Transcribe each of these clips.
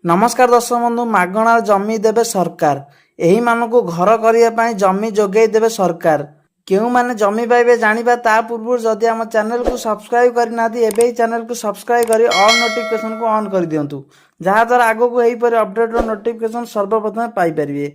ନମସ୍କାର ଦର୍ଶକ ବନ୍ଧୁ, ମାଗଣା ଜମି ଦେବେ ସରକାର। ଏହିମାନଙ୍କୁ ଘର କରିବା ପାଇଁ ଜମି ଯୋଗାଇ ଦେବେ ସରକାର। କେଉଁମାନେ ଜମି ପାଇବେ ଜାଣିବା ତା ପୂର୍ବରୁ ଯଦି ଆମ ଚ୍ୟାନେଲକୁ ସବସ୍କ୍ରାଇବ୍ କରିନାହାନ୍ତି, ଏବେ ଏହି ଚ୍ୟାନେଲକୁ ସବସ୍କ୍ରାଇବ୍ କରି ଅଲ୍ ନୋଟିଫିକେସନକୁ ଅନ୍ କରିଦିଅନ୍ତୁ, ଯାହାଦ୍ୱାରା ଆଗକୁ ଏହିପରି ଅପଡେଟ୍ର ନୋଟିଫିକେସନ ସର୍ବପ୍ରଥମେ ପାଇପାରିବେ।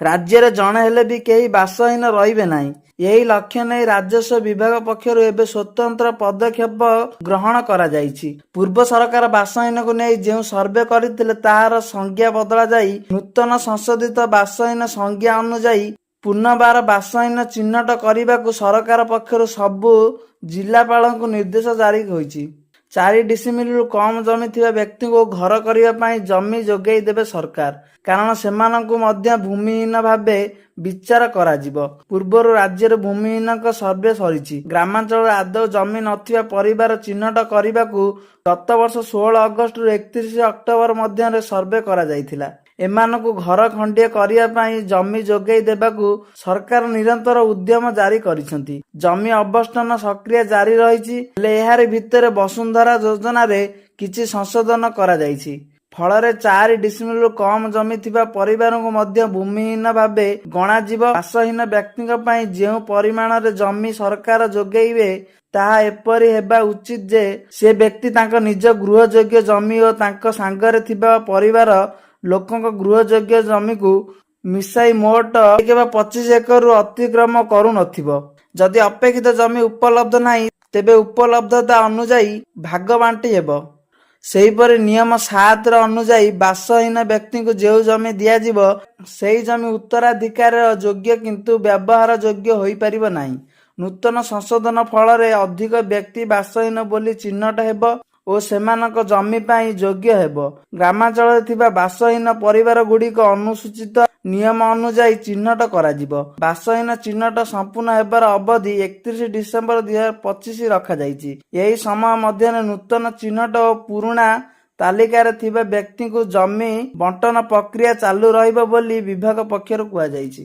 ରାଜ୍ୟରେ ଜଣେ ହେଲେ ବି କେହି ବାସହୀନ ରହିବେ ନାହିଁ, ଏହି ଲକ୍ଷ୍ୟ ନେଇ ରାଜସ୍ୱ ବିଭାଗ ପକ୍ଷରୁ ଏବେ ସ୍ୱତନ୍ତ୍ର ପଦକ୍ଷେପ ଗ୍ରହଣ କରାଯାଇଛି। ପୂର୍ବ ସରକାର ବାସହୀନକୁ ନେଇ ଯେଉଁ ସର୍ଭେ କରିଥିଲେ, ତାହାର ସଂଜ୍ଞା ବଦଳାଯାଇ ନୂତନ ସଂଶୋଧିତ ବାସହୀନ ସଂଜ୍ଞା ଅନୁଯାୟୀ ପୁନର୍ବାର ବାସହୀନ ଚିହ୍ନଟ କରିବାକୁ ସରକାର ପକ୍ଷରୁ ସବୁ ଜିଲ୍ଲାପାଳଙ୍କୁ ନିର୍ଦ୍ଦେଶ ଜାରି ହୋଇଛି। 4 ଡିସିମିଲରୁ କମ୍ ଜମି ଥିବା ବ୍ୟକ୍ତିଙ୍କୁ ଘର କରିବା ପାଇଁ ଜମି ଯୋଗାଇ ଦେବେ ସରକାର। କାରଣ ସେମାନଙ୍କୁ ମଧ୍ୟ ଭୂମିହୀନ ଭାବେ ବିଚାର କରାଯିବ। ପୂର୍ବରୁ ରାଜ୍ୟରେ ଭୂମିହୀନଙ୍କ ସର୍ଭେ ସରିଛି। ଗ୍ରାମାଞ୍ଚଳରେ ଆଦୌ ଜମି ନଥିବା ପରିବାର ଚିହ୍ନଟ କରିବାକୁ ଗତବର୍ଷ 16 ଅଗଷ୍ଟରୁ 31 ଅକ୍ଟୋବର ମଧ୍ୟରେ ସର୍ଭେ କରାଯାଇଥିଲା। ଏମାନଙ୍କୁ ଘର ଖଣ୍ଡିଏ କରିବା ପାଇଁ ଜମି ଯୋଗାଇ ଦେବାକୁ ସରକାର ନିରନ୍ତର ଉଦ୍ୟମ ଜାରି କରିଛନ୍ତି। ଜମି ଆବଣ୍ଟନ ପ୍ରକ୍ରିୟା ଜାରି ରହିଛି। ହେଲେ ଏହାରି ଭିତରେ ବସୁନ୍ଧରା ଯୋଜନାରେ କିଛି ସଂଶୋଧନ କରାଯାଇଛି। ଫଳରେ 4 ଡିସିମିଲରୁ କମ୍ ଜମି ଥିବା ପରିବାରଙ୍କୁ ମଧ୍ୟ ଭୂମିହୀନ ଭାବେ ଗଣାଯିବ। ବାସହୀନ ବ୍ୟକ୍ତିଙ୍କ ପାଇଁ ଯେଉଁ ପରିମାଣରେ ଜମି ସରକାର ଯୋଗାଇବେ, ତାହା ଏପରି ହେବା ଉଚିତ ଯେ ସେ ବ୍ୟକ୍ତି ତାଙ୍କ ନିଜ ଗୃହଯୋଗ୍ୟ ଜମି ଓ ତାଙ୍କ ସାଙ୍ଗରେ ଥିବା ପରିବାର ଲୋକଙ୍କ ଗୃହଯୋଗ୍ୟ ଜମିକୁ ମିଶାଇ ମୋଟ 25 ଏକରରୁ ଅତିକ୍ରମ କରୁନଥିବ। ଯଦି ଅପେକ୍ଷିତ ଜମି ଉପଲବ୍ଧ ନାହିଁ, ତେବେ ଉପଲବ୍ଧତା ଅନୁଯାୟୀ ଭାଗ ବାଣ୍ଟି ହେବ। ସେହିପରି ନିୟମ 7ର ଅନୁଯାୟୀ ବାସହୀନ ବ୍ୟକ୍ତିଙ୍କୁ ଯେଉଁ ଜମି ଦିଆଯିବ, ସେହି ଜମି ଉତ୍ତରାଧିକାର ଯୋଗ୍ୟ କିନ୍ତୁ ବ୍ୟବହାର ଯୋଗ୍ୟ ହୋଇପାରିବ ନାହିଁ। ନୂତନ ସଂଶୋଧନ ଫଳରେ ଅଧିକ ବ୍ୟକ୍ତି ବାସହୀନ ବୋଲି ଚିହ୍ନଟ ହେବ ଓ ସେମାନଙ୍କ ଜମି ପାଇଁ ଯୋଗ୍ୟ ହେବ। ଗ୍ରାମାଞ୍ଚଳରେ ଥିବା ବାସହୀନ ପରିବାରଗୁଡ଼ିକ ଅନୁସୂଚିତ ନିୟମ ଅନୁଯାୟୀ ଚିହ୍ନଟ କରାଯିବ। ବାସହୀନ ଚିହ୍ନଟ ସମ୍ପୂର୍ଣ୍ଣ ହେବାର ଅବଧି 31 ଡିସେମ୍ବର 2025 ରଖାଯାଇଛି। ଏହି ସମୟ ମଧ୍ୟରେ ନୂତନ ଚିହ୍ନଟ ଓ ପୁରୁଣା ତାଲିକାରେ ଥିବା ବ୍ୟକ୍ତିଙ୍କୁ ଜମି ବଣ୍ଟନ ପ୍ରକ୍ରିୟା ଚାଲୁ ରହିବ ବୋଲି ବିଭାଗ ପକ୍ଷରୁ କୁହାଯାଇଛି।